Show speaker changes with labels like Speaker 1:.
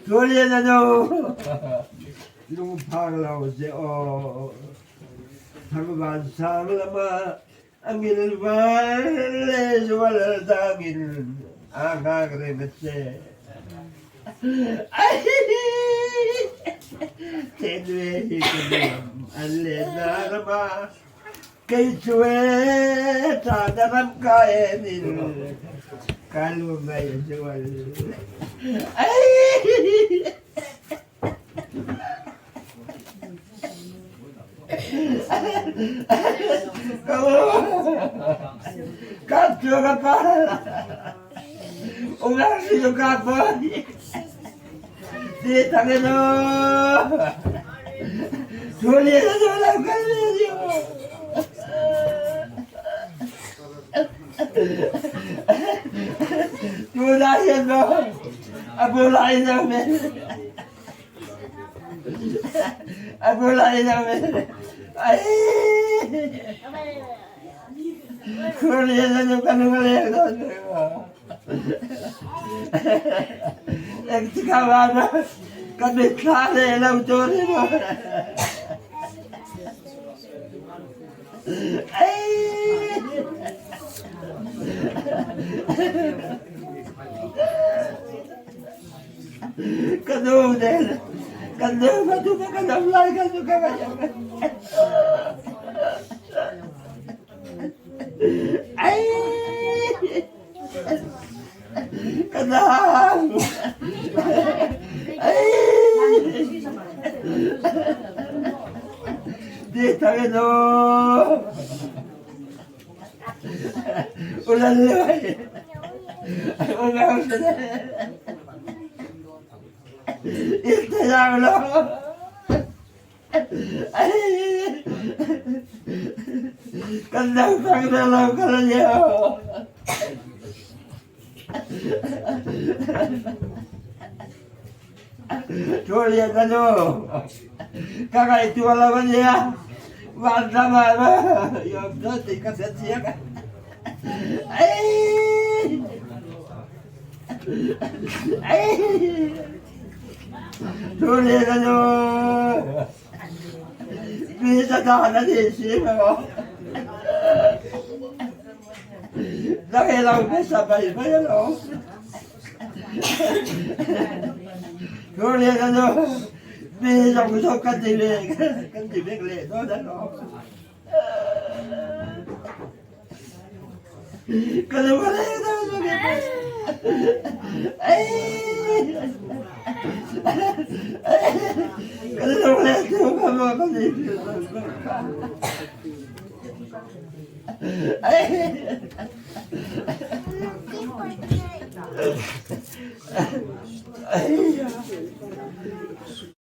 Speaker 1: Tualiana nu lungphang lo seh aw. Thangvan sang lam ah a ngilval le zual dangin aa hngak reng a si. Tenve hi ka nuam an lennak ram ah kei cu ee ta na ram ka en in ka lu mei a zual.